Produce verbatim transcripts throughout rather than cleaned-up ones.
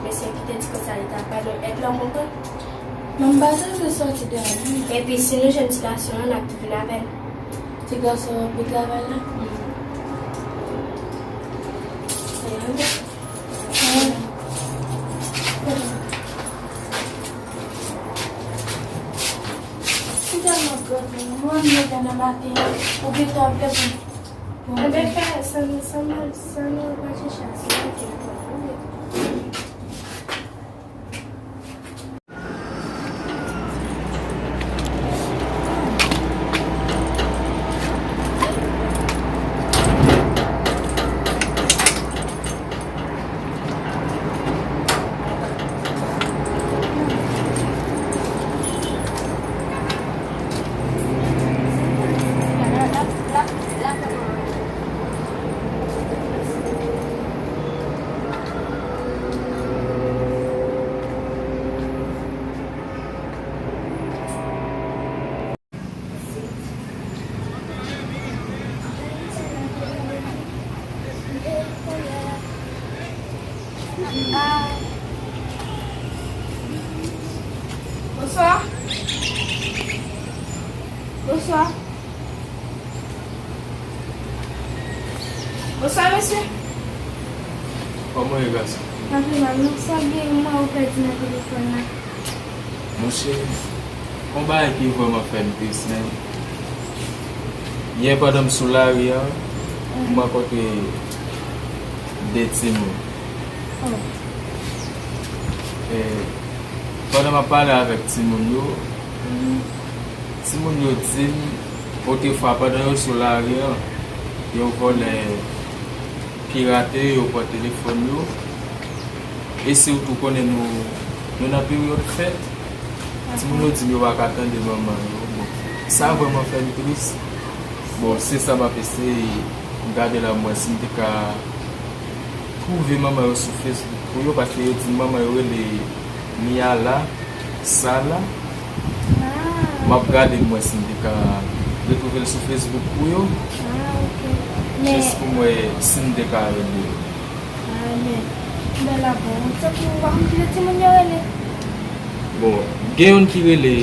Mesye ki te di konsa li t ap ba nou èd la, w konprann? Men m pa tande sòti de la menm. Epi si nou jwenn ti gason an, n ap tou vin avè l. Ti gason an pou travay la? Wi. Ou tèlman gròt, mwen menm nan maten an, ou gentan ap leve. Enben, fè sa nou, sa nou, sa nou pral chèche a, se mwen ki pral pran. Bonswa. Bonswa. Bonswa, mesye. Kòman w ye, gason? Pa pi mal, non. Sa gen yon mwa ou pèdi nan telefòn la. Monchè, yon bagay ki vrèman fè m tris, men. Yè, pandan m sou lari a, m rankontre de timoun. E, pandan m ap pale avèk timoun yo, timoun yo di m, otrefwa, pandan yo sou lari a, yo vòlè, pirate yo, yo pran telefòn yo. E si w tou konnen nou, nou nan peryòd fèt, timoun yo di m yo pa ka tande manman yo. Bon, sa vrèman fè m tris. Bon, se sa m ap eseye gade la, m wè si m te ka twouve manman yo sou Facebook pou yo, paske yo di m manman yo rele Miala Sala. M ap gade m wè si m te ka retwouve l sou Facebook pou yo. Jis pou m wè si m te ka ede yo. Ah, men, men la bon, tankou ou pa konn ki jan timoun yo rele? Bon, gen youn ki rele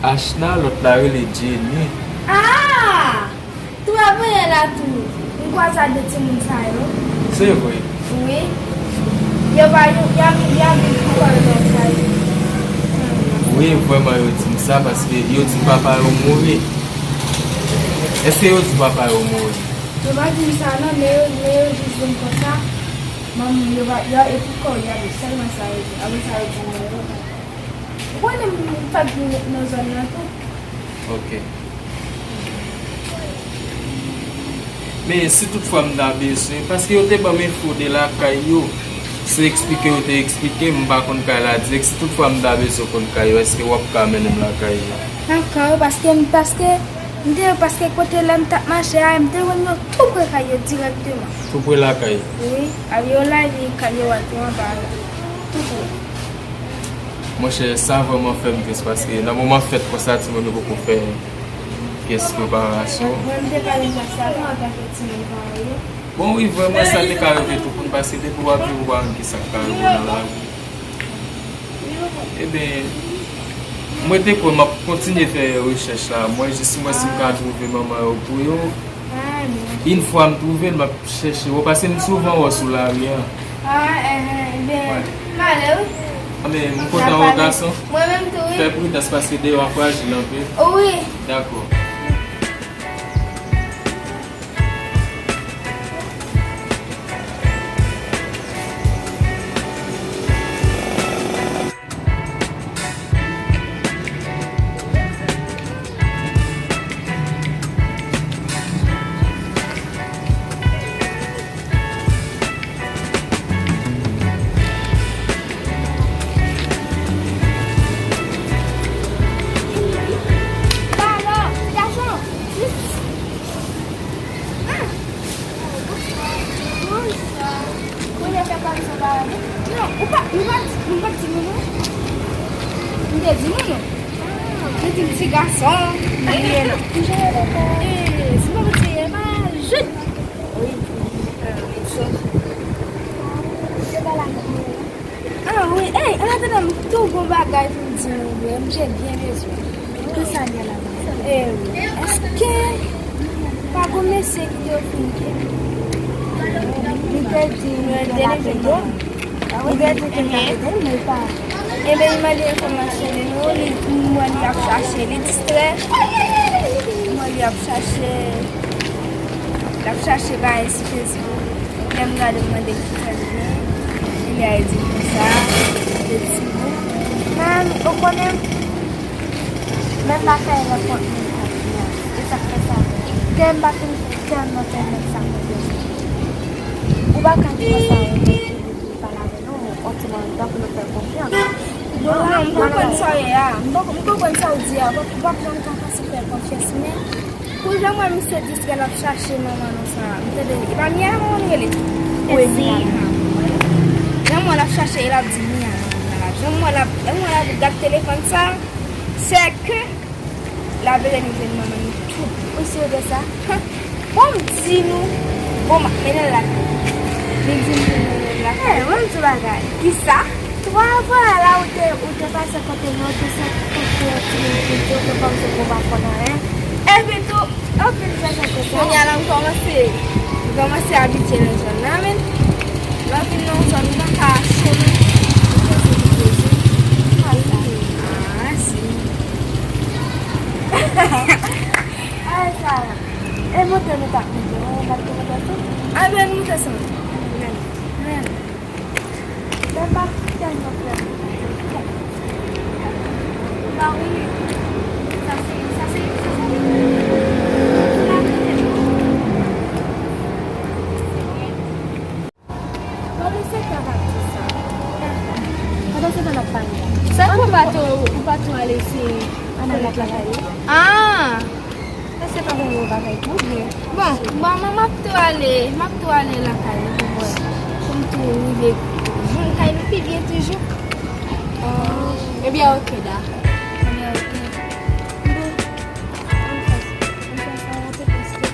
Ashna, lòt la rele Jenny. Ah! Tou avanyè la tou, m kwaze ak de timoun sa yo. Se vre? Wi. Yo pa, yo, y a, y a viv ankò yo nan kay. Wi, vrèman, yo di m sa, paske yo di papa yo mouri. Èske yo di papa yo mouri? Yo pa di m sa non, men yo, men yo jis di m konsa. Manman yo pa, yo, e pou kò yo, y a di sèlman sa yo di. Apre sa, yo di m yo pa. Ou konnen m fèt nan zòn nan tou. Ok. Men si toutfwa m ta bezwen, paske yo te ban m enfo de lakay yo, se eksplike yo te eksplike m, m pa konn kay la dirèk. Si toutfwa m ta bezwen konn kay yo, èske w ap ka mennen m lakay yo? Dakò, paske, paske, m te, paske kote lè m t ap mache a, m te jwenn yo tou pre kay yo dirèkteman. Tou pre lakay? Wi, a yo la, e kay yo a tou anba la. Tou pre. Monchè, sa vrèman fè m tris, paske nan moman fèt konsa, timoun yo poko fè pyès preparasyon. Mwen, m te pale m sa tou antanke timoun parèy yo. Bon, wi, vrèman, sa te ka rive tout moun, paske depi w ap viv, ou pa konn ki sa k ka rive w nan lavi. Ebyen, mwen te kwè m ap kontinye fè rechèch la, mwen jis m wè si m ka twouve manman yo pou yo. Yon fwa m twouve l, m ap chèche w, paske m souvan wè w sou lari a. Ah, enhen, ebyen, m ale, wi. Anben, m kontan wè w, gason. Mwen menm tou, wi. Fè pridans, paske deyò a frajil anpil. Wi. Dakò. Alò, gason, ah! Bonswa. Bonswa. Kounye a fè kòmsi w pa wè m. Non, ou pa, nou pa di, nou pa di nou non. M te di nou non. Ou di m ti gason. Wi, non. Ou jere lè fè. Eh, si pa mwen ti, eh, pa jwenn. Wi. Ah, wi, sòs. Ou te pale ak mwen. Ah, wi, M tou gon bagay pou m di nou vre, m te byen bezwen. Ki sa gen ladan? E wi. Èske pa gon mesye ki te ofri m kè? Li te di l te la pede. Li te di l te la pede, men li pa. Ebyen, li mande enfòmasyon de nou, li, m wè li ap chache, li distrè. M wè li ap chache, l ap chache bagay sou Facebook. Lè m gade, m mande l ki fè l vini. Ebyen, li di m konsa, de ti bout. Men, ou konnen, men m pa fè lòt kont moun konfyans. E sa k fè sa. Kè m pa fin tèlman fè nèg sa konfyans. Ou pa ka di konsa, ou te di li pale avè nou, on ti moun tankou nou fè konfyans. Non, non, m konprann sa w ye a. M konp-, m konprann sa w di a. Ou p ap janm ka fasil fè konfyans, men pou jan m wè misye distrè l ap chache manman nou sa a. M tande, e pa Mia manman nou rele? Wi, Mia. Jan m wè l ap chache, e l ap di Mia manman nan la. Jan m wè l ap, jan m wè l ap gad telefòn sa, se ke l ap rele nou jwenn manman nou tou. Ou si de sa? Bon, m di nou, bon, m ap mennen l lakay. Li di m pou mennen l lakay. Eh, mwen m di w bagay. Kisa? Twa vwala la ou te, ou te pase kote nou, ou te sot kote yon timoun pou di w ke kòmsi ou pa konn anyen. Epi tou, anpil jèn nan kote a. Kounye a la, m kòmanse, m kòmanse abitye nan zòn nan, men lè w vin nan yon zòn, ou pa ka chonje. Ou poze, ou poze. Konsa. Ah, si. Ay, sa. E monte nou t ap monte, ou pa t monte tou? Anben, nou te sanble. Men, men. Men pa tèlman frè. Ba wi. Sa se, sa se, sa se. Pandan se tan n ap di sa. Pandan se tan n ap pale la. Sa k fè w pa tou, ou pa tou ale se ann al lakay ou? Ah! Èske pa gen yon bagay pou ou byen? Bon, bon, mwen m ap tou ale, m ap tou ale lakay nou pou mwen. Pou m tou rive jwenn kay nou pi byen toujou. Oh. Ebyen, oke, dakò. Ebyen, oke. Bon, ann fè sa, ann fè sa rapid paske.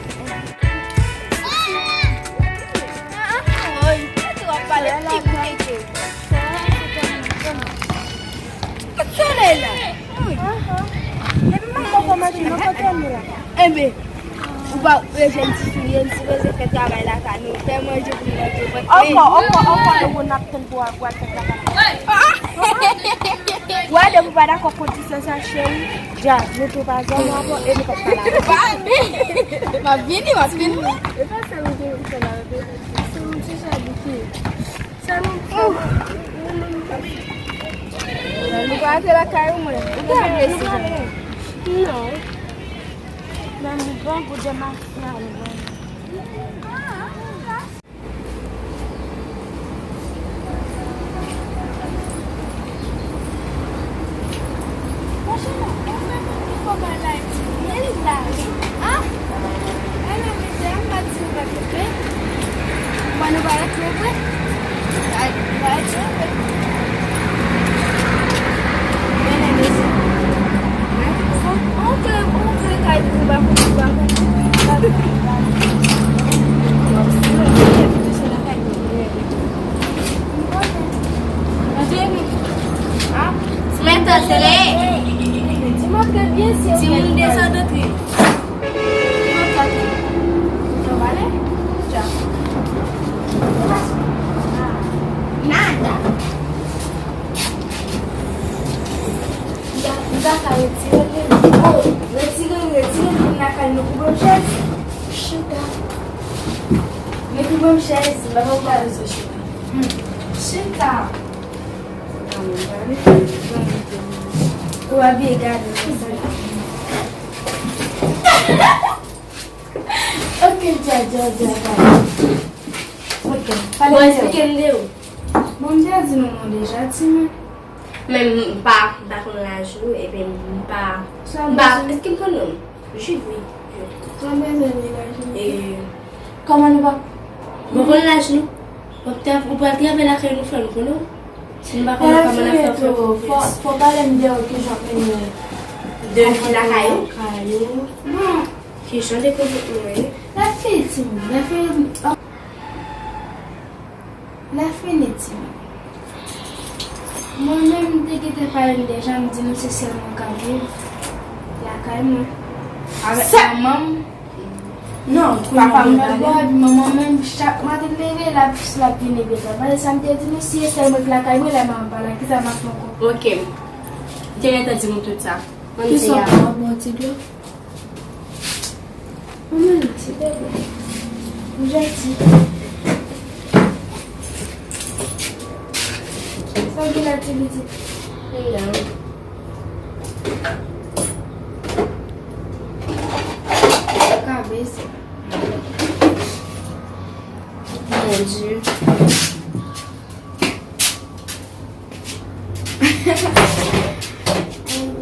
Ah, ah, ah, woy, kite w ap pale, ti bouke. Kote solèy la? Wi. Depi m pa konn kòman ti mwen kote m la. Enben, ou pa rejwenn ti souliye, m sipoze fè travay lakay nou, fè manje pou m manje. Ankò, ankò, ankò, nou n ap tann pou w al, pou w al fè travay. Wè, depi w pa dakò kondisyon sa, cheri, dja, nou tou pa zanmi ankò, e nou p ap pale avè w. M ap vini, m ap vini. E pa sa nou te vin fè la, se yon ti jabite. Sa nou, sa nou, nou, nou, nou, nou pa rete lakay ou mwen. Ou pa vle si jan. Non. Men nou bon pou demasyon. Franchman, ou vrèman pi fò bagay. Men li la wi. Ah! Ala mizè, m pa di nou pa kenbe. Mwen nou pa retire vre. Ay, nou pa retire vre. Men men mizè. Oncle, oncle kay pou ba pou ba pou. Timoun desann antre. Nada. Ou ta ka retire l. Oh, retire l, retire l, vin lakay nou pou ban m chèz. Chita. Men pou ban m chèz, m pa konn pa bezwen chita. Hmm. Chita. Ou abiye gade. Ok, dja, dja, dja, dja. Ok. Bon, eksplike m de ou. Bon, m te di nou non deja, timoun. Men m pa, m pa konn laj ou, epi m pa, m pa, èske m konn non? Jude, wi. Jude. Sa m bezwen li la, Jude. E, kòman nou pa, nou konn laj nou? Ou te, ou pral travay lakay nou, fò nou konnen w. Si nou pa konnen kòman n ap fè pou fè konfyans. Fò, fò pale m de ou, kijan w ap mennen. De ki lakay ou? Lakay ou. Bon. Kijan de konfyans nou ye? Lè fini, timoun. Lè fini. Lè fini, timoun. Mwen menm, m te gentan pale n deja, m di nou se sèl mwen k ap viv lakay mwen. Avèk manman m. Non, papa m nan bò, epi manman m menm, chak maten m leve, l ap, l ap vin epi l ap pale. Sa m te di nou, si e sèl mwen k lakay mwen, lè manman m pa la, kisa m ap fè ankò? Ok. M te gentan di nou tout sa. Kisa w ap ban w ti dlo? Manman, silvouplè. Ou janti. Sa w gen la, ti pitit? Anyen. Ka bese. Mon Dieu.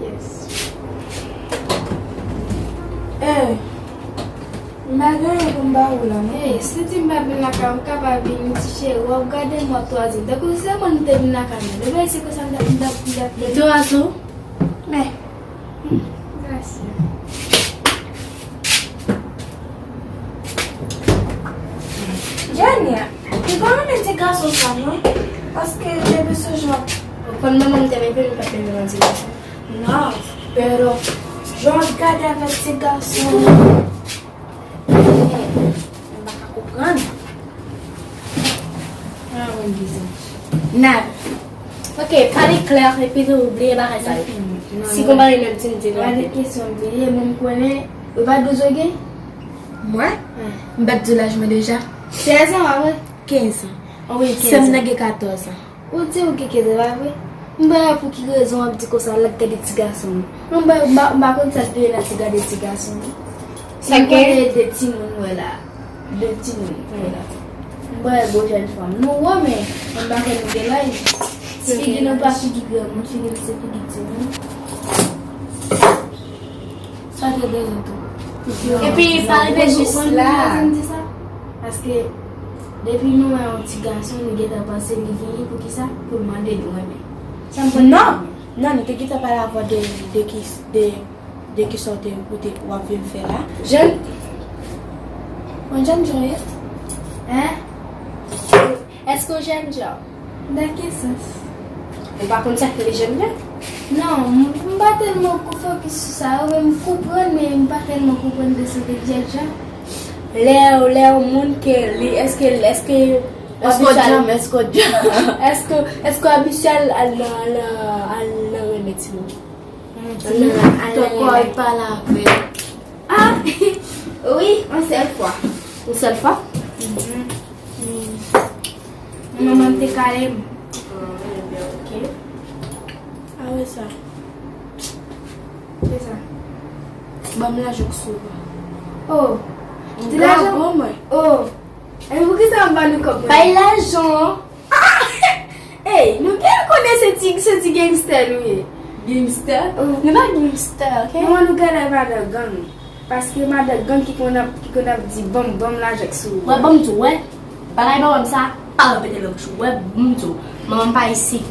Yes. Eh, m pa gen anyen pou m ba ou la, non. Eh, si w di m pa vin lakay ou, m kapab vini, ti cheri. W ap gade m, w ap twaze m. Tankou se mwen m te vin lakay mwen. Depi se konsa m t ap, m t ap, m t ap. M twaze w? Men. Gracias. Jenny, m pa renmen ti gason sa non, paske depi sou jan. Ou konn manman m te renmen, m pa t renmen ti gason. Non, pero jan w ap gade avèk ti gason. M pa ka konprann. Ah, mwen bizon. Nan. Ok, pale klè, epi tou bliye bagay sa yo. Si konpare menm ti m di nou. Gade kesyon m bliye, mwen m konnen, ou pa douz ou gen? Mwen? M pa t di w laj mwen deja. Trèz an, pa vre? Kenz an. Wi, kenz an. Sè m nan gen katòz an. Ou di ou gen kenz an, pa vre? M pa wè pou ki rezon w ap di konsa, l ap gade ti gason yo. M pa, m pa, m pa konn sa k gen nan ti gade ti gason yo. Sa m konnen de timoun wè la. De timoun wè la. M pa wè bon jèn fanm. Nou wè, men m pa konn nou gen laj. Ti figi nou pa figi granmoun, figi nou se figi timoun. Sa te bezwen tou. Epi, pa rive jis la. Ou konn ki rezon m di sa? Paske depi nou wè yon ti gason, nou gentan panse li vini pou ki sa? Pou l mande nou renmen. Sa m konn. Non, non, nou te gentan pale avè w de, de ki, de, de ki sa w te, ou te, w ap vin fè la. Jèn. Mwen jèn jan ye. Hein? Èske w jèn jan? Nan ki sans? Ou pa konn sa k rele jèn jan? Non, m, m pa tèlman ko-, fokis sou sa yo, men m konprann, men m pa tèlman konprann de sa k jèn jan. Lè, lè yon moun ke li, èske, èske w abitye al, èske, èske w abitye al, al nan, al nan, al nan renmen timoun? Tankou w pale avè l. Ah! Wi, yon sèl fwa. Yon sèl fwa? Mhm. Manman m te kale m. Ah, ebyen, ok. Ah, wè sa. Se sa. Ban m lajan w sou. Oh. Ti lajan? Bravo, mwen. Oh. E poukisa w ap ba nou kòb mwen? Bay lajan. Ah! Ey, nou byen konnen se ti, se ti gangster nou ye. Gangster? Oh. Nou pa gangster, ok? Manman nou genlè madan gang. Paske madan gang ki konn ap, ki konn ap di, "Ban m, ban m lajan k sou ou." Wè, ban m di w, wè. Bagay manman m sa, pa repete nan bouch ou. Wè, ban m di w. Manman m pa isit.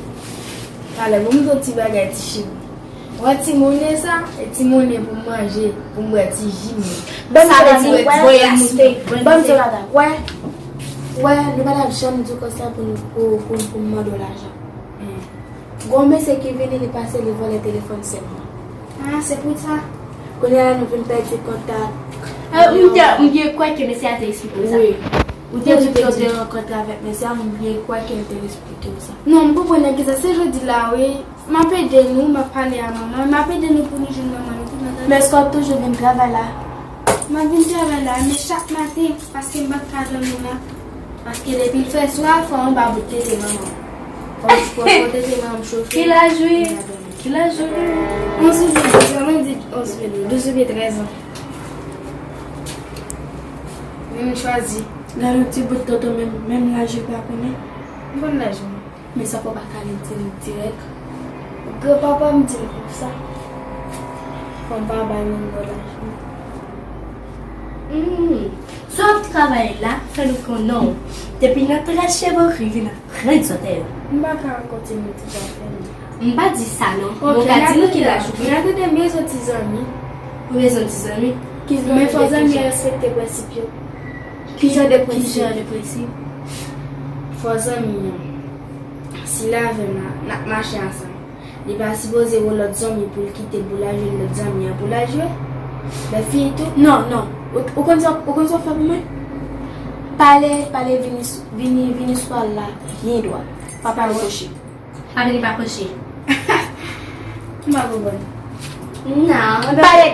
Talè, ban m di w ti bagay, ti cheri. Wè ti monnen sa, e ti monnen pou m manje, pou m bwè ti ji m. Ban m di w bagay, wè, ban m di w bagay, wè, wè, nou pa t ap janm di w konsa pou nou, pou, pou, pou m mande w lajan. Gon mesye ki vini, li pase, li vòlè telefòn sè m nan. Ah, se pou sa. Kounye a la, nou vin pèdi kontak. Eh, m te, m te kwè ke mesye a te eksplike w sa. Wi. Ou te di ke w te rankontre avèk mesye a, m byen kwè ke l te eksplike w sa. Non, m konprann nan ki sa. Se jodi la, wi. M ap ede nou, m ap pale a manman. M ap ede nou pou nou jwenn manman nou tou, tande. Men èske w ap toujou vin travay la? M ap vin travay la, men chak maten, paske m pa t ka dòmi la. Paske depi l fè swa, fò yon ba bout tete manman. Fò, fò, fò tete manman m chofe. Ki laj ou ye? Ki laj ou ye? Onz oubyen douz, an di onz oubyen douz, douz oubyen trèz an. Men m chwazi. Gade yon ti bout tonton menm, menm laj ou pa konnen. M konn laj mwen. Men sa fò pa kale di l dirèk. Granpapa m di m konsa. Fò m pa bay moun bò laj mwen. Hmm. Si w ap travay la, fè nou konnen w. Depi nan trèz chevre rive nan rèd sotèl. M pa ka kontinye ti zafè m. M pa di sa non. Men w ka di nou ki laj ou ye. Gade, m bezwen ti zanmi. Ou bezwen ti zanmi? Men fò zanmi an respekte prensip yo. Ki jan de prensip? Ki jan de prensip? Fò zanmi an Si l avè m la, n ap mache ansanm. Li pa sipoze wè lòt zanmi pou l kite l pou l al jwenn lòt zanmi an pou l al jwe. Lè fini tou. Non, non. Ou, ou konn sa, ou konn sa w fè pou mwen? Pale, pale, vini, vini, vini swa la, byen dwat. Pa pale koche. Pa vini pa koche. M pa konprann. Non, pale.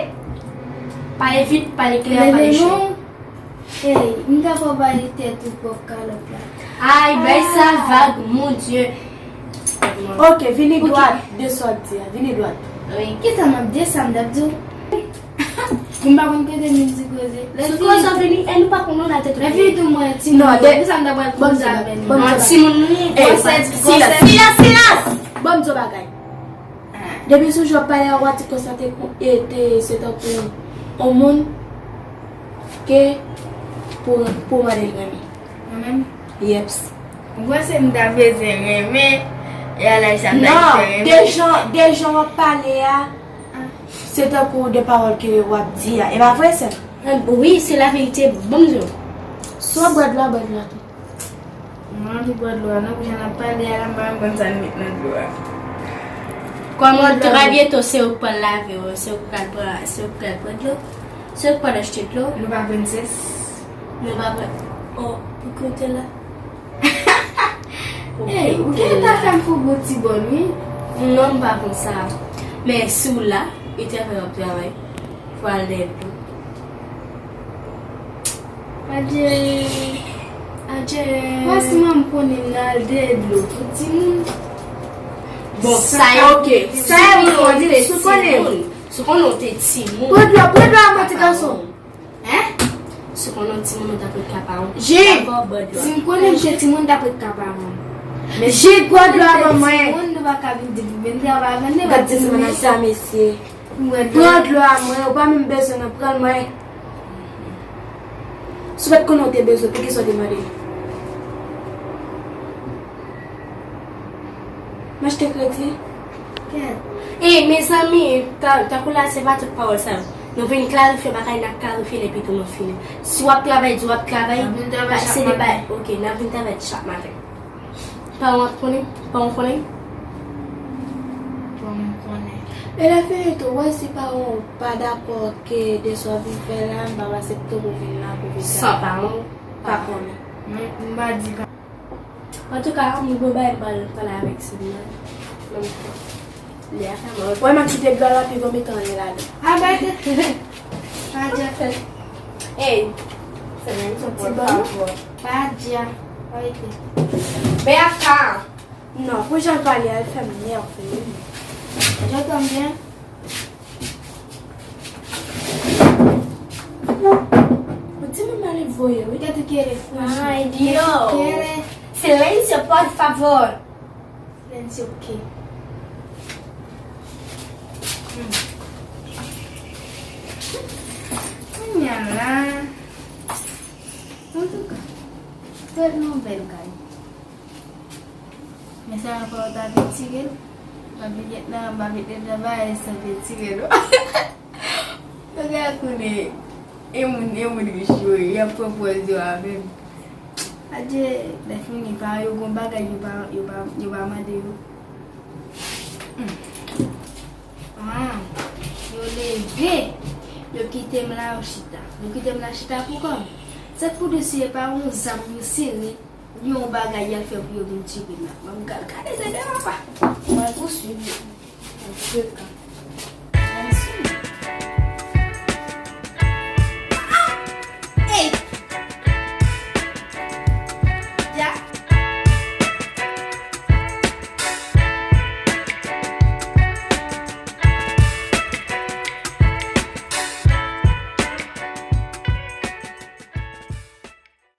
Pale vit, pale klè, pale cho. Hey, m ta fè w bay tèt ou pwòp kalòt la. Ay, bay sa vag, mon Dieu. Ok, vini dwat de sa w ap di a. Vini dwat. Wi, kisa m ap di, sa m t ap di w? M pa konn kote m vin di koze. Sou koze w vini, e nou pa konn nou nan tèt ou. Lè fini tou mwen, timoun, kisa m ta pral koze avè nou? An timoun nou ye. Silans, silans, silans, silans! Bon, m di w bagay. Depi sou jan w ap pale a, w ap di konsa te kou, e te, se tankou yon moun ke pou, pou mande l renmen. Mwen menm? Yeps. Ou panse m ta bezwen renmen, e a laj sa m ta bezwen renmen? Non, de jan, de jan w ap pale a, se tankou de pawòl ke w ap di a. E pa vre, sè m? Wi, se laverite, ban m di w. Si w ap bwè dlo a, bwè dlo a tou. Mwen anvi bwè dlo a non, pou jan n ap pale a la, m pa menm konn sa n met nan dlo a. Kòman trè byento se ou k pral lave w, se ou k pral pran, se ou k pral pran dlo, se ou k pral achte dlo. Nou pa princess. Nou pa pri-, oh, pou kote la? Hey, ou gentan fè m fougo ti bòn, wi. Non, m pa konn sa. Men si w la, e travay w ap travay. Pou al dèyè dlo. Adje. Adje. Franchman, m konnen m nan al dèyè dlo pou timoun. Bon, sa yo, ok. Sa yo, si w konnen, si w konnen. Si w konnen w te timoun. Pran dlo, pran dlo a mwen, ti gason. Hein? Si w konnen w timoun, ou t ap ret ka paran w. Jig. Si m konnen m te timoun, m t ap ret ka paran m. Jig, pran dlo a ban mwen. Timoun, nou pa ka vin di pou vin travay avè n, nou pa timoun. Gad ti timoun sa, mesye. Pran dlo a mwen, ou pa menm bezwen nan pran l mwen. Si w pa t konnen w te bezwen, poukisa w te mande l? M achte kredi. Kèt. E, mezanmi, ta-, tankou la, se pa tout pawòl sa yo. Nou vin klarifye bagay, n ap klarifye l epi tou nou fini. Si w ap travay, di w ap travay, se de bagay, ok, n ap vin travay chak maten. Paran w ap konnen? Paran w konnen? Paran m konnen. E lè fini tou, wè si paran w pa dakò ke de sa w vin fè la, m p ap aksepte w pou vin la pou vin travay. San paran w pa konnen. Mwen, m pa di pa. Antouka, m gon bagay m pral pale avèk sè m nan. Menm jan. Li a fè mwen. Wè, m ap kite dlo a la, pi gon mete anyen ladan. A, bay tèt. Pa di a fè. Ey, se menm se ti bon. Pa di a. Arete. Beyaka. Non, pou jan l pale a, l fè m nève wi. Ou tande m byen? Ou di m ale voye, wi. Tèt ou kere, franchman. Ay, Dio. Tèt ou kere. Silencio, por favor. Silencio, ok. Hmm. Kounye a la. Antouka, fèt nou bèl kay. Men sa ankò, w ta pi tire l. M ap vin gen nan, m ap vin nan bagay san pi tire l. Bagay a konnen, e moun, e moun rich yo ye, y ap pran pòz yo avè m. Adje, lè fini, paran yo gon bagay yo pa, yo pa, yo pa mande yo. Hmm. Ah, yo leve, yo kite m la, yo chita. Yo kite m la chita pou kò m. Sèt pou de si e pa yon zam yo sere, yon bagay y al fè pou yo vin tire m la. Ban m gad, gade se de papa. Mwen pouswiv yo. Antouka.